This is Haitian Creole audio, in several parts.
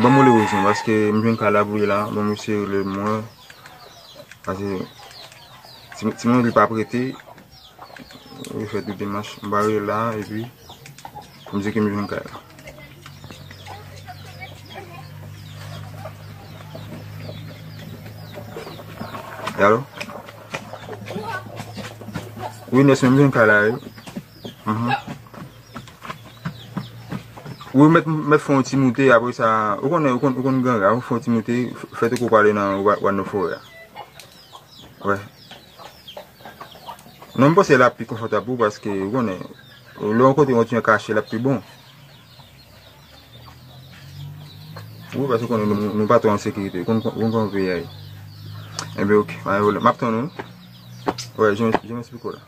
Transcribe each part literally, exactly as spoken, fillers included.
Ban m rele Rosemary, paske m jwenn kay la pou li la, ban m eseye rele mwen. Paske ti, ti mwen li pa prete, li fè tout demach. M ba rele la, epi m di ke m jwenn kay la. Alo? Wi, Nès, m jwenn kay la, wi. Mhm. Wi, mèt, mèt fè yon ti moute, apre sa, ou konnen, ou konn, ou konn ganga, ou fè yon ti moute, f-, fè tankou w prale nan wa-, One Forest a. Wè. Non, m panse l ap pi konfòtab pou ou, paske, ou konnen, lè yon kote yon ti jan kache, l ap pi bon. Wi, paske ou konnen, nou, nou pa twò an sekirite, ou konn, ou konn kòman peyi a ye. Enben, oke, pa gen pwoblèm. M ap tann ou. Wè, jan, jan m esplike w la.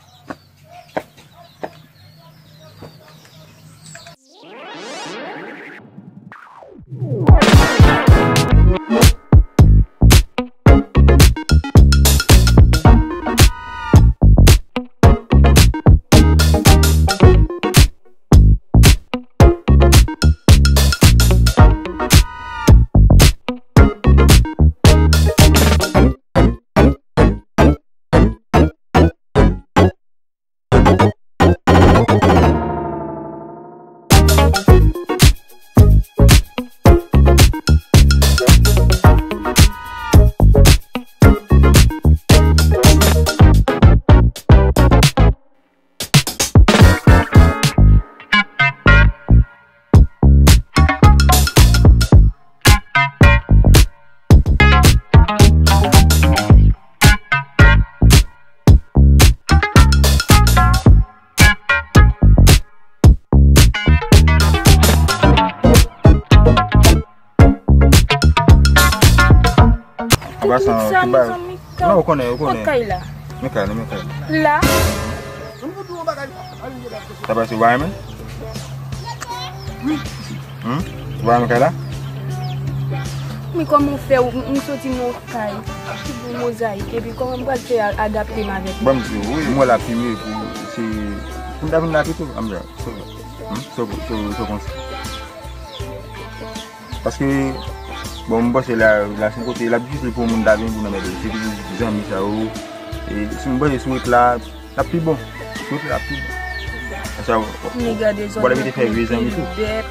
An pasan, sa, tout bagay. Mezanmi, non, ou konnen, ou konnen. Kot kay la? Men kay la, men kay la. La? Sa pase, ou pa renmen? Hmm? Ou pa renmen kay la? Men kòman w fè, ou, m soti nan yon kay ki gen mozayik, epi kòman m pral fè a-, adapte m avèk li? Ban m di w, wi, m wè l ap pi mye pou, se, pou m ta vin la pito, an m di w, se vre. Hmm? Se, se, se konsa. Paske, bon, m panse la, la se yon kote, l ap difisil pou yon moun ta vin pou nan mèt li. Se toujou zanmi sa yo. E si m panse sou wout la, l ap pi bon. Sou wout la, l ap pi bon. Konsa, w, w, w, w ap evite fè vye zanmi tou. Bèt,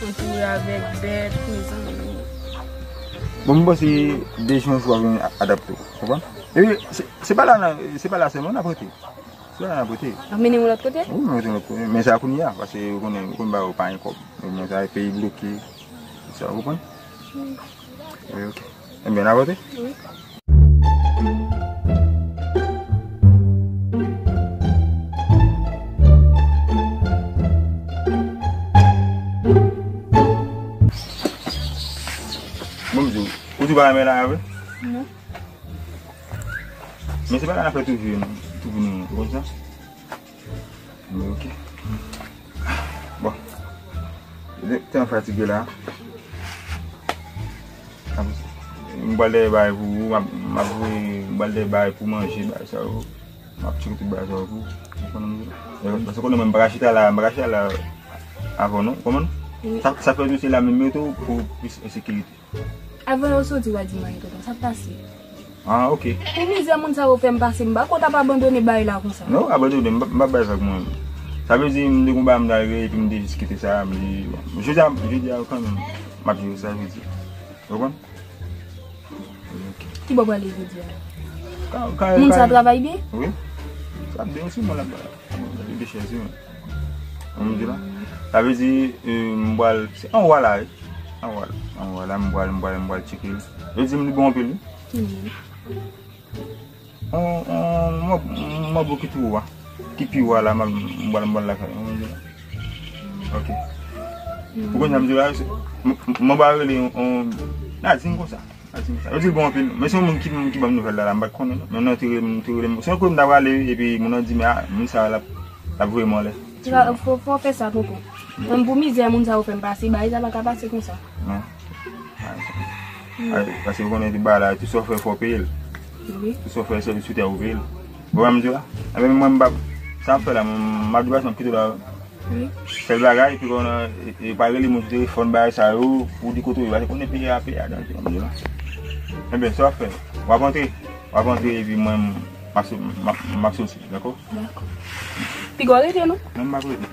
antoure avèk bèt, mezanmi. Bon, m panse de jan jou ap vin a-, adapte w, konprann? Epi, se, se pa la nan, se pa la sèlman n ap rete. Sou la n ap rete. Ap mennen yon lòt kote? Wi, mwen rete yon lòt kote. Men sa kounye a, paske ou konnen, ou konn ba yo pa gen kòb. Men sa peyi bloke. Sa, ou konprann? Wi, ok. Ebyen, n ap rete? Wi. Bon, m di w, ou di w pa renmen la, vre? Non. Men se pa la n ap fè tou vi nou, tou vi nou, ou konn sa? Men ok. Bon. Te an fatige la. M pral dèyè bagay pou ou, m ap, m ap voye, m pral dèyè bagay pou manje, bagay sa yo. M ap tcheke tout bagay sa yo pou ou. Ou konn sa? Paske konnen mwen, m pa ka chita la, m pa ka chita la avè w non, ou konprann? Wi. Sa, sa fè nou se la menm yo tou pou plis ensekirite. Avan yo soti, w a di m anyen, tonton. Sa k pase? Ah, ok. Pou mizè moun sa yo fè m pase, m pa konn t ap abandone bagay la konsa. Non, abandone, m pa, m pa bay sa pou mwen. Sa vle di, m te gon bagay m t al regle, epi m te jis kite sa, m di, bon. Jodi a, jodi a, kanmenm, m ap jere sa, jodi a. Ou konprann? Ok. Ki bò w prale jodi a? Ka, ka, moun sa travay byen? Wi. Sa ap de yon sou mwen la. Li de chèz, wi. Ou konn sa m di la? Sa vle di, euh, m pral, se anwa la, wi. Anwa la. Anwa la, m pral, m pral, m pral tcheke l. Yo di m li bon anpil, wi. Ki moun? On, on, on, on mòbo ki tou wo a. Ki pi wo a la, m, m pral, m pral lakay. Ou konn sa m di la? Ok. Ou konn sa m di la? Se, m, m, m pral rele on, on, Nadine konsa. Yo di l bon anpil. Men se yon moun ki, ki ban m nouvèl la, la, m pa t konnen, non. Men non, te rele m, te rele m. Se yon kote m ta prale, epi moun nan di, men, ah, moun sa a, l ap, l ap voye m anlè. Fò, fò, fò w fè sa, tonton. Menm pou mizè moun sa yo fè m pase, bagay sa pa ka pase konsa. Non. Ay, paske ou konnen tout bagay la, tout sa w fè, fò w peye l. Wi. Tout sa w fè, se sou tè ou peye l. Ou konprann sa m di w la? Enben, mwen, m pa, sa m ap fè la, m, m ap di w, m ap kite w la. Wi. Sèl bagay, epi konnen, e, e, pa rele moun sou telefòn, bagay sa yo, pou di kote w ye, paske konnen peyi a, peyi a danje, ann di la. Enben, sa w ap fè? W ap antre, w ap antre, epi mwen, m ap, m ap, m ap soti, dakò? Dakò. Piga w rete, non? Non, m p ap rete.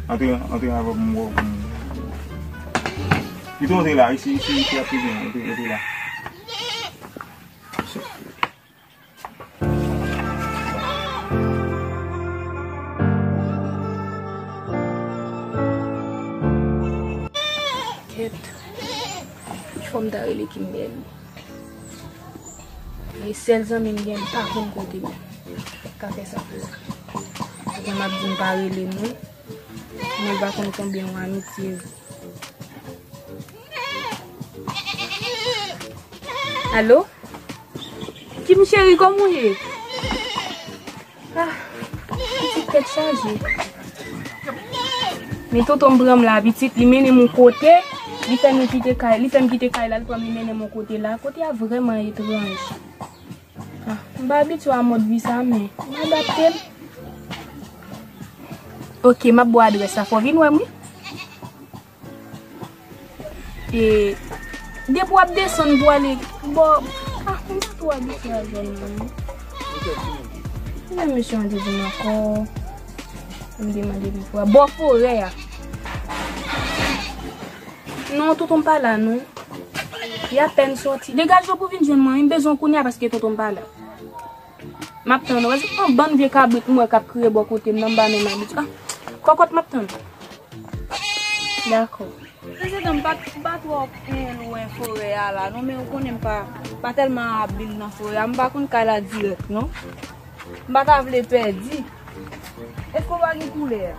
Antre, antre avè m, m, m, pito antre la, isi, isi, isi, ap pi byen, antre, antre la. Kèt. Fò m ta rele Kimberly. E sèl zanmi m gen, m pa konn kote m ka fè sa pou li. Paske m ap di m pa rele moun, men l pa konn konbyen yon amitye. Alo? Kim cheri, kòman w ye? Ah, pitit tèt chaje. Men tonton m pran m la, pitit, li mennen m yon kote, li fè nou kite kay, li fè m kite kay la, li pran m, li mennen m yon kote la. Kote a vrèman etranj. Ah, m pa abitye a mòd vi sa, men m adapte m. Oke, m ap ba w adrès la, fò w vin wè m, wi. E depi w ap desann pou w ale bò, ah, m pa twò abitye a zòn nan, non. Kilè mesye an te di m ankò? M te mande li pou bò forè a. Non, tonton m pa la, non. Li apèn sòti. Degaje w pou vin jwenn mwen, wi, m bezwen w kounye a paske tonton m pa la. M ap tann ou. Yon bann vye kabrit m wè k ap kriye bò kote m nan, m pa menm abitye. Ah, kòkòt, m ap tann ou. Dakò. Prezidan, m pa, m pa twò, eh, lwen forè a la, non, men ou konnen m pa, pa tèlman abil nan forè a. M pa konn kay la dirèk, non. M pa ta vle pèdi. Èske w pa gen koulè a?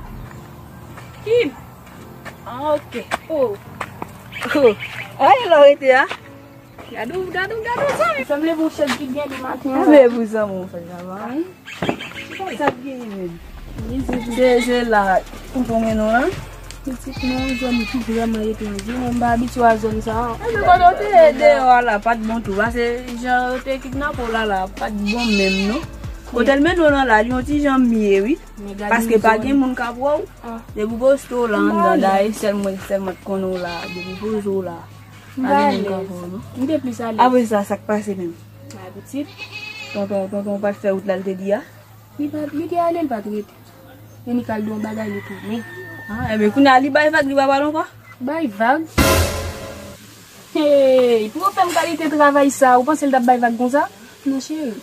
Ki? Ah, oke. Oh. Oh. Ay, lò rete a. Gade w, gade w, gade w, zanmi. Fè m leve yon chèz ki byen de maten an. Anben, pou zanmi w fè travay. Sa k genyen menm? Se, se la, tonton mennen w la. Pitit, nan yon zòn ki vrèman etranj, wi, mwen m pa abitye a zòn sa a. Epi kote w te ye deyò a la, pa t bon tou. Paske jan yo te kidnape w la, la, pa t bon menm, non. Kote l mennen w nan la, li yon ti jan mye, wi. Paske pa gen moun k ap wè w. Depi w poste w la anndan, dayè sèl mwen, sèl mwen k konnen w la. Depi w poze w la. Pa gen moun k ap wè w, non. M te plis alèz. Apre sa, sa k pase menm? A, pitit. Tonton, tonton pa t fè wout la l te di a? Li pa, li te ale, li pa t rete. Men li t al di yon bagay, li tounen. Ah, enben, kounye a, li bay vag, li pa pale ankò? Bay vag? Hey, pou yo fè m kalite travay sa, ou panse l t ap bay vag konsa? Non, cheri.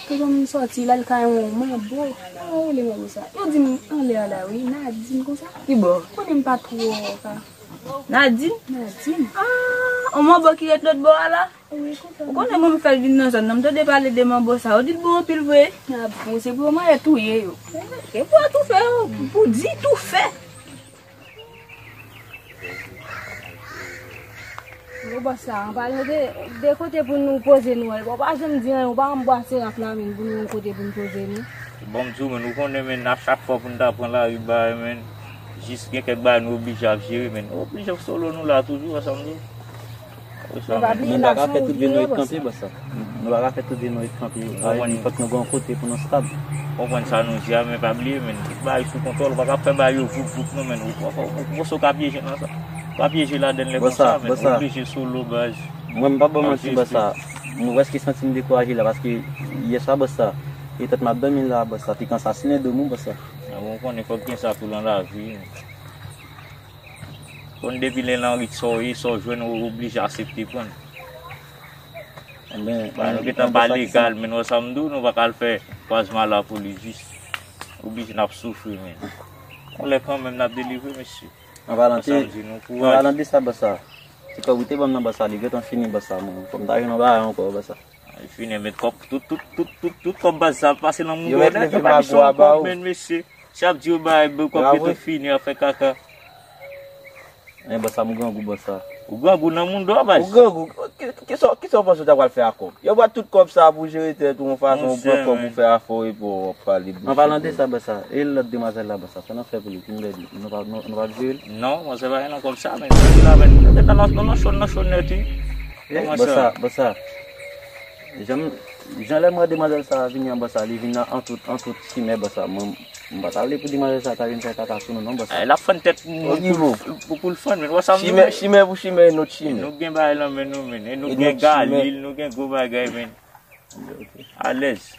Tonton m sòti, l al kay yon manbo. Kòman yo rele manbo sa? Yo di m anlè a la, wi, Nadine konsa. Ki bò? Konnen m pa twò ka. Nadine? Nadine. Ah, yon manbo ki ret lòt bò a la? Wi, konsa. Ou konnen mwen m fè l vin nan zòn nan, m tande pale de manbo sa. Yo di l bon anpil vre. Ah bon, se pou yo manyè touye yo. E pou yo toufe yo, pou di toufe. Yo bò sa, an palan de, de kote pou nou poze nou an. Bon, pa janm di anyen, ou pa anbwase raf la menm pou nou yon kote pou nou poze nou. Bon, m di w, men ou konnen, men a chak fwa pou n ta pran lari bagay, men jis gen kèk bagay nou oblije ap jere, men nou oblije solo nou la toujou, wè sa m di w. Nou pa bliye. Nou pa ka fè tout je nou ret kanpe, bòs la. Nou pa ka fè tout je nou ret kanpe. Fòk nou gen yon kote pou nou stab. Konprann sa nou di a, men pa bliye, men tout bagay sou kontwòl, ou pa ka fè bagay yo voup voup non, men ou, ou, ou, ou panse w ka pyeje nan sa. Ou pa pyeje ladann lè konsa, men ou oblije solo, baz. Mwen, m p ap ba w manti, bòs la. Mwen prèske santi m dekouraje la, paske yè swa, bòs la, e tèt m ap dòmi la, bòs la, te ka sasinen do m, bòs la. Ou konnen fòk gen sa tou nan lavi. Konn depi lè nan rit sa w ye, sa w jwenn, ou oblije aksepte pran. Enben, nou gentan pa legal, men wè sa m di w, nou pa ka al fè kwazman lapolis jis. Oblije n ap soufri, men yon lè kanmenm n ap delivre, mesye. An palan de sa, bòs la, ti kòb ou te ban m nan, bòs la, li gentan fini, bòs la, mwen. Fò m ta jwenn yon bagay ankò, bòs la. Li fini, men kòb, tout, tout, tout, tout, tout kòb baz sa ap pase nan mouda w nèt, yo pa touche yon kòb, men mesye. Si y ap di yo bay bèl kòb, yo te fini ap fè kaka. Men bòs sa, m grangou, bòs sa. Ou grangou nan mouda w, baz. Ou grangou. Ki, ki, kisa, kisa w panse w ta pral fè ak kòb? Yo pran tout kòb sa pou jere tèt ou yon fason, ou pran kòb ou fè afè w epi w ap pale bouch. An palan de sa, bòs sa, e lòt demwazèl la, bòs sa, sa n ap fè pou li, Kimberly, nou pa, nou, nou p ap jere l? Non, manzè pa gen nan kòb sa, men li la, men nou gentan nan, nan, nan cho, nan cho nèt, wi. Bòs sa, bòs sa. Janm, Jan lè m wè demwazèl sa a vini anba sa, li vin an, an tout, an tout chimè bò sa. Mwen, m pa ta vle pou demwazèl sa a ta vin fè kaka sou nou non bò sa. L ap fann tèt moun pou, pou, pou l fann, men w wè sa m di w, men. Chimè pou chimè, e not chimè. Nou gen bagay lan men nou, men. E nou gen galil, nou gen gwo bagay, men. Alèz.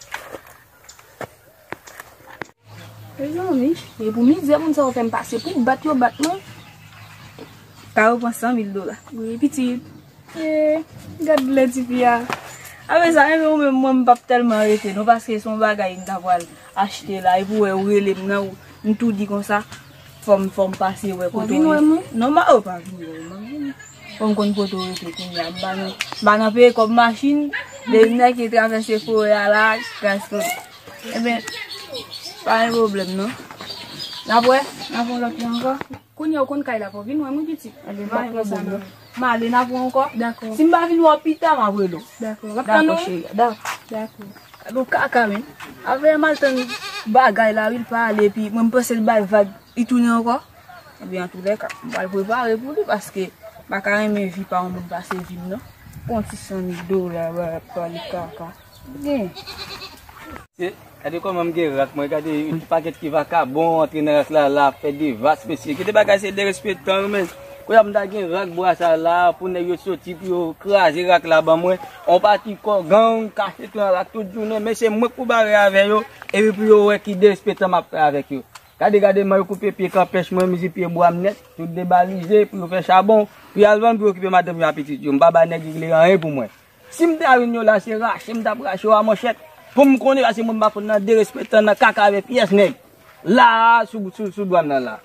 Mezanmi, e pou mizè moun sa yo fè m pase pou bat yo bat mwen. Ka yo pran san mil dola. Wi, pitit. E, gad lè tifi a. Apre sa, menm ou menm mwen, m p ap tèlman rete non, paske se yon bagay m ta pral achte la, epi w wè ou rele m nan, ou, m tou di konsa, fò m, fò m pase wè kote w ye. Non, ma, oh, pa vin wè m, m vini. Fò m konn kote w rete kounye a, m pa nan, m pa nan peye kòb machin, de nèg ki travèse forè a la, gras kote. Ebyen, pa gen pwoblèm non. N ap wè, n ap wè lòt la ankò. Kounye a ou konn kay la, fò w vin wè m wi pitit. Ebyen, pa gen pwoblèm non. M ale, n ap wè ankò. Dakò. Si m pa vin wè w pita, m ap rele w. Dakò. W ap tann ou? Dakò, cheri. Dakò. Dakò. Gad yon kaka, men. Avè m al tann bagay la, wi, l pa ale, epi mwen, m panse l bay vag, li tounen ankò. Ebyen, antoulèka, m pral prepare pou li, paske m pa ka renmen vi pa yon moun pase vi m, non. Pran ti san mil dola, ba, pale kaka. Gen. E, gade kòman m gen rak mwen, gade yon pakèt ki vakabon antre nan rak la, la ap fè devas, mesye. Gade bagay se derespektan, wi, men. Kounye a m ta gen rak bwa sa la, pou nèg yo soti, pou yo kraze rak la ban mwen. On pati kò gang, kache tou nan rak tout jounen, men se mwen k pou bare avè yo, epi pou yo wè ki derespektan m ap fè avèk yo. Gade, gade, man yo koupe pye kanpèch mwen, mizi pye bwa m nèt, tout debalize, pou yo fè chabon, pou y al vann, pou yo okipe madanm yo a pitit yo. M pa bay nèg regle anyen pou mwen. Si m ta jwenn yo la, se rache m t ap rache yo a manchèt. Pou m konnen, paske mwen m pa konn nan derespektan, nan kaka avè pyès nèg. La, sou, sou, sou dwa m nan la.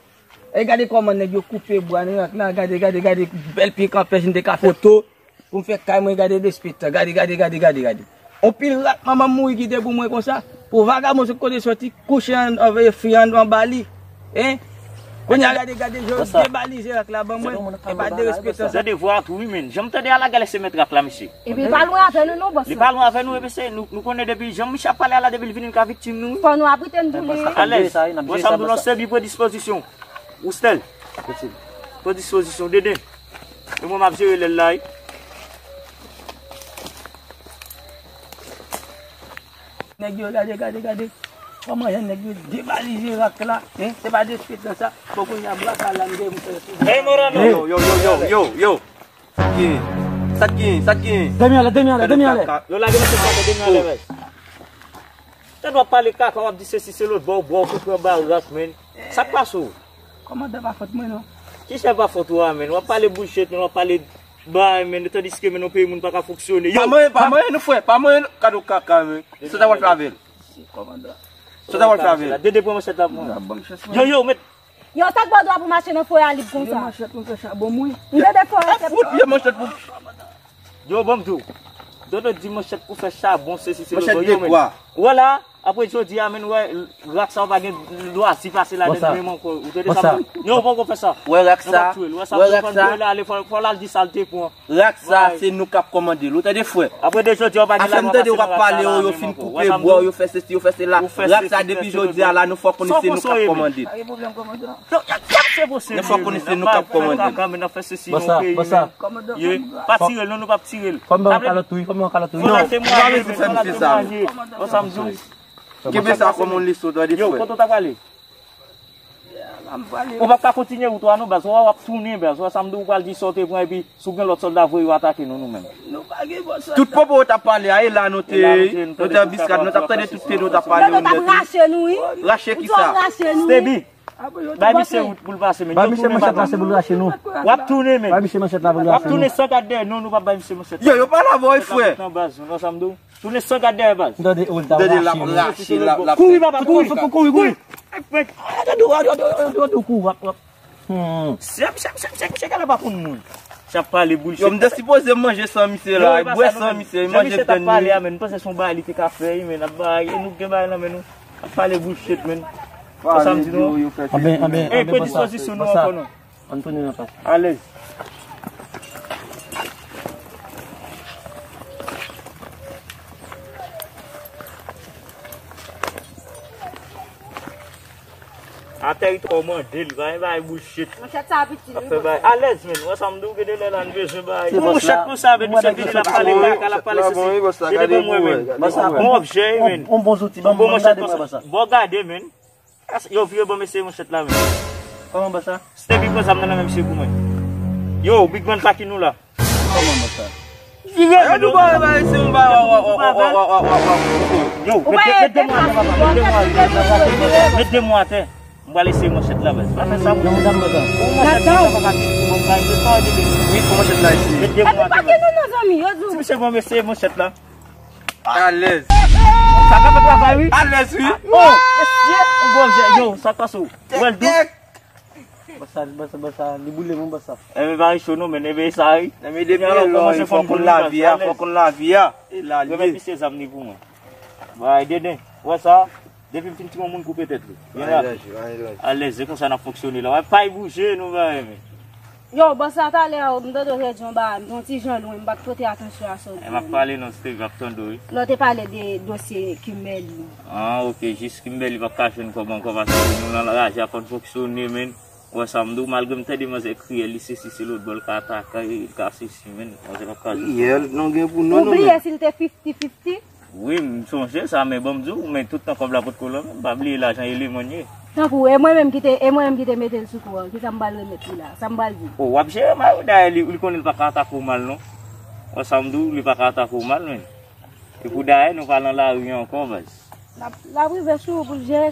E gade kòman nèg yo koupe bwa nan rak la, gade, gade, gade, bèl pye kanpèch, m te ka fè foto. Pou m fè kay mwen, gade derespektan, gade, gade, gade, gade, gade. On pil rak manman m mouri kite pou mwen konsa. Pou vagabon sot kote soti, kouche an, anvoye fi an anba li. Hein? Kounye a gade, gade, yo debalize rak la ban mwen. E pa derespektan sa. Tande vwa tou wi, men. Jan m tande a la, gade se mèt rak la, mesye. Epi l pa lwen avè nou non, bòs. Li pa lwen avè nou, epi se nou, nou konnen depi jan misye ap pale a la, depi l vini, l ka viktim nou wi. Fò nou ap rete n tou li wi. Alèz. Bon, sa m di w lan, Sebi pran dispozisyon. Oustèl. Pran dispozisyon, Dede. E mwen m ap jere lè l la wi. Nèg yo, gade, gade, gade. Kòman jan nèg yo debalize rak la, hein? Se pa derespektan sa. Fò kounye a bwa sa la, m gen pou fè sou. Hey, Morano! Yo, yo, yo, yo, yo, yo. Sa k gen? Sa k gen? Sa k gen? Demi anlè, demi anlè, demi anlè. Yo lage mesye sa, demi anlè, men. Tande w ap pale kaka, w ap di sesi, se lòt bò, bò, ou konprann ba rak, men. Sa k pase w? Kòmandan pa fòt mwen non. Kisa pa fòt ou a, men? W ap pale bullshit, men w ap pale bay, men, tandiske, men, nan peyi moun pa ka fonksyone. Yo! Pa manyen, pa manyen nou, frè, pa manyen nou, gade yon kaka, men. Sa ta wè l fè avè l. Sa ta wè l fè avè l. Dede pran manchèt la pou mwen. Yo, yo, met. Yo, sa k ba w dwa pou mache nan forè a lib konsa? Manchèt pou fè chabon, mwen. M tande forè. Fout, yo manchèt pou. Yo, ban m di w. Dodo di manchèt pou fè chabon, sesi, se lòt bò, yo, men. Wè la, apre jodi a, men, wè, rak sa yo pa gen lwazi pase ladann menm ankò. Ou tande sa m di w? Non, ou poko fè sa. Wè rak sa. Wè sa, wè rak sa. Ale, fò, fò l al di sa l te pran. Rak sa, se nou k ap kòmande l. Ou tande, frè? Apre de jodi a, ou pa gen la, m ap pase nan rak sa la menm ankò. Wè sa m di w? Yo fin koupe bwa, yo fè sesi, yo fè sela. Rak sa, depi jodi a la, nou fò konnen se nou k ap kòmande l. Yo, y ap, y ap se bon serye. Nou fò konnen se nou k ap kòmande. Kaka, men n ap fè sesi nan peyi, men. Ye, pa tire l, non, nou p ap tire l. Fò m ba yon kalòt tou wi, fò m ba yon kalòt tou wi. Fò n al temwaye, men, fò n al temwaye. Wè sa m di w? Kenbe sa kòm yon leson, tande, frè. Yo, kote w t ap pale? Ou p ap ka kontinye wout ou a non, baz. Wè w ap tounen, baz. Wè sa m di w, ou pral di sa w te pran, epi si w gen lòt sòlda, voye yo atake nou, nou menm. Tout pwopo w t ap pale a, e la nou te, nou te an biskad, nou t ap tande tout tèt nou t ap pale. Yo, nou t ap rache nou, wi. Rache kisa? Rache nou. Stebi. Bay misye wout pou l pase, men. Bay misye manchèt la, se pou l rache nou. W ap tounen, men. Bay misye manchèt la pou l rache nou. W ap tounen san gad dèyè, non, nou p ap bay misye manchèt la. Yo, yo pale avè w, frè. Tounen san gad dèyè, baz. Tande, l ap rache, l ap, l ap. Kouri, papa, kouri, kouri, kouri. Tande, tande, kouri, w ap, w ap. Hmm. Chèf, chèf, chèf, chèf, misye genlè pa konn moun. Chèf pale bullshit. Yo, m te sipoze manje san misye la, bwè san misye, manje tann li. Jan misye t ap pale a, men, m panse se yon bagay li te ka fè, men, ap bagay, e nou gen bagay nan men nou. Ap pale bullshit, men. Sa m di nou. Anben, anben, anben, pran dispozisyon nou ankò, non. Ann tounen nan fas. Alèz. Atè li twò mande l, pa gen bagay bullshit. Manchèt sa piti, wi, bòs. Alèz, men. Wè sa m di w, gen de lè la, n bezwen bagay. Yon manchèt konsa, men misye vini, l ap pale kaka, l ap pale sesi. Li devan mwen, men. Bon objè, men. Yon bon zouti, bon manchèt konsa. Bon, gade, men. Yo, vire ban m eseye manchèt la, men. Kòman, bòs la? Stevie pran zam nan nan men misye pou mwen. Yo, Big Man, pa ki nou la. Kòman, bòs la? Vire, men. Yo, met de mwa atè, papa, met de mwa atè. Met de mwa atè. M pral eseye manchèt la, bòs. Pa fè sa, non, madam, bòs la. Yon manchèt konsa, papa, ki pou bon bagay, se sa w di. Wi, pou manchèt la, eseye. Met de mwa atè, bòs. Ti misye ban m eseye manchèt la. Alèz. Sa ka fè travay, wi. Alèz, wi. Oh, mesye, yon bon objè. Yo, sa k pase w? Ou wè l dous? Bòs sa, bòs sa, bòs sa, li boule, mon bòs sa. Enben, pa cho non, men enben sa, wi. Enben, depi lè, fò konn lavi a, fò konn lavi a. E la, li. Remèt misye zam li pou mwen. Bay, Deden, wè sa? Depi m fin tiye yon moun, koupe tèt li. Vin la. Alèz, se konsa n ap fonksyone la. Wè, pa y bouje, nou, bay, men. Yo, bòs la, talè a, m tande w te di yon bagay, m te yon ti jan lwen, m pa t pote atansyon a sa w di a, non. E m ap pale non, Steve, m ap tande w, wi. Lè w te pale de dosye Kimberly. Ah, ok, jis Kimberly p ap ka jwenn kòb ankò, paske nou nan raje a fò n fonksyone, men. Wè sa m di w, malgre m tande manzè kriye, li sesi, se lòt bò l ka atake, li ka sesi, men. Manzè p ap ka jwenn kòb ankò. Kriye, nou gen pou nou, nou, men. Ou bliye si l te fifti fifti? Wi, m sonje sa, men ban m di w, men tout tan kòb la potko lan men m, pa bliye lajan eleman l ye. Tankou, e mwen menm ki te, e mwen menm ki te mete l sou kou an, kisa m pral remèt li la? Sa m pral di? O, w ap jere mal wi, dayè li, li konnen li pa ka atake w mal non. Wè sa m di w, li pa ka atake w mal, men. E pou dayè, nou pa nan lari ankò, baz. L ap, l ap rive sou ou pou l jere.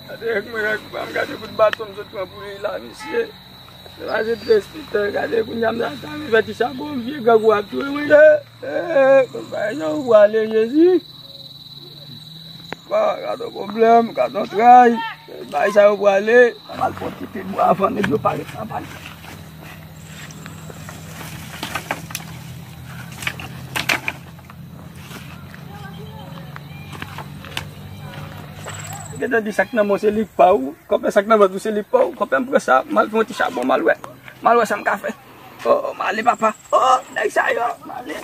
Gade, mwen, gade kout baton m sot pran pou li la, misye. Se pa se trèz pitè, gade kounye a m ta, ta vin fè ti chabon, vye grangou ap touye mwen. Eh, eh, konn bagay sa ou prale, Jezi. Ba, gade yon pwoblèm, gade yon tray. Bagay sa yo prale. Sa mal fè yon ti pil bwa avan nèg yo parèt nan pale. Gentan di sa k nan men w se li k pa w, konpè sa k nan vant ou se li k pa w, konpè m pran sa, m al fè yon ti chabon, m al wè, m al wè sa m ka fè. Oh, m ale papa, oh, nèg sa yo, m ale.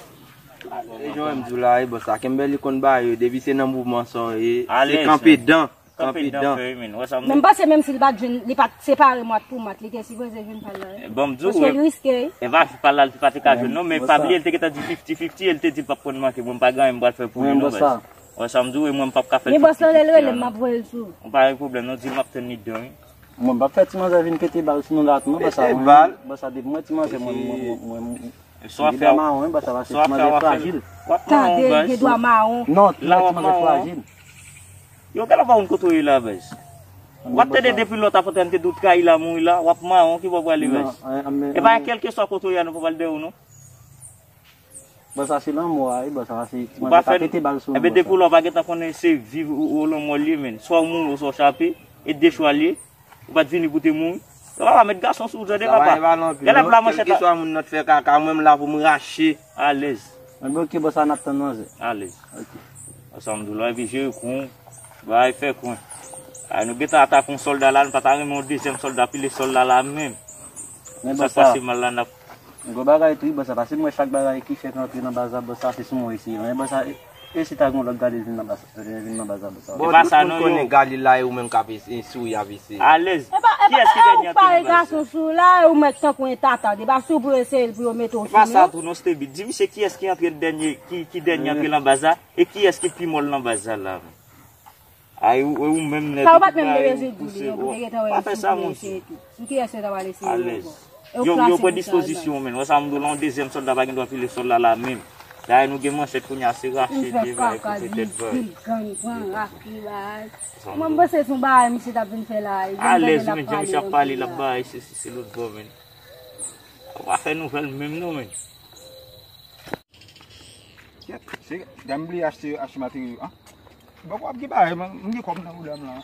E jan m di w la, e bòs la, Kimberly konn ba yo, depi se nan mouvman sa w ye, se kanpe dan, kanpe dan. Men m panse menm si l pa t jwenn, li pa t separe mwat pou mwat, li te sipoze jwenn pa l la. Ban m di w, paske l riske, wi. E pa pa l la, li pa te ka jwenn non, men pa bliye, l te gentan di fifti fifti, e l te di l p ap konn manke, mwen m pa gen anyen m pral fè pou li non, baz. Wè sa m di w, e mwen m p ap ka fè tout pitit fi a non. Men bòs la, lè l rele m, m ap voye l sou ou. Ou pa gen pwoblèm non, di l m ap tann li dedan, wi. Mwen m p ap fè ti manzè vin pete bal sou nou la tou non, bòs la. Pete bal? Bòs la, depi mwen ti manzè, mwen, mwen, mwen, mwen, mwen gen dwa mawon, wi, bòs la, paske ti manzè frajil. Tande, gen dwa mawon. Non, ti manzè frajil. Yo, gade pa konn kote w ye la, baz. W ap tande depi lòt apotè m te di w trayi la, mouri la, w ap mawon, ki bò w prale, baz? E pa kèlkeswa kote w ye a, nou pa pral dèyè w non. Bòs la se lanmò a, wi, bòs la se ti manzè ka pete bal sou nou, bòs la. Enben, depi w la w pa gentan konnen se viv ou, ou lanmò l ye, men. Swa w mouri, oswa w chape, e de chwa l ye. Ou pa t vini pou te mouri. Yo, papa, met gason sou ou, tande, papa. Gade la manchèt la. Kèlkeswa moun nan t fè kaka, mwen m la pou m rache. Alèz. Enben, ok, bòs la, n ap tann manzè. Alèz. Ok. Ansanm dou la, epi jere kou, bay fè kwen. Ay, nou gentan atake yon sòlda la, nou pa ta renmen yon dezyèm sòlda pile sòlda la menm. Men sa k pase mal la, n ap. Gwo bagay tou, wi, bòs la, paske m wè chak bagay ki fèk antre nan baz la, bòs la, se sou mwen isi. Men bòs la, e, e si ta gen yon lòt Galil vin nan baz, vin nan baz la, bòs la. E pa sa non, yo. Tout moun konnen Galil la, e ou menm k ap ese-, e sou y ap eseye. Alèz. Kiyès ki dènye antre nan baz la? Ou pare gason sou la, ou mèt tankou yon tata. E pa sou pou eseye l pou yo mete w sou li. E pa sa tou non, Stevie. Di misye kiyès ki antre dènye, ki, ki dènye antre nan baz la, e kiyès ki pi mòl nan baz la, la. Ay, ou, ou menm nèt, ou pa t menm bezwen di li, non, pou te gentan wè sou kiyès se tou. Sou kiyès se ta pral eseye ankò. Yo, yo pran dispozisyon, men. Wè sa m di w la, yon dezyèm sòlda pa gen dwa pile sòlda la menm. Dayè, nou gen manchèt kounye a, se rache de bagay, koupe tèt bagay. Mwen, m panse se yon bagay misye t ap vin fè la. Alèz, men, jan misye ap pale, l ap bay, se, se, se lòt bò, men. Ou pa fè nouvèl menm, non, men. Kèt, se, jan m bliye achte, achte materyo, an. Bon, w ap gen bagay, man, m gen kòb nan woulè m lan.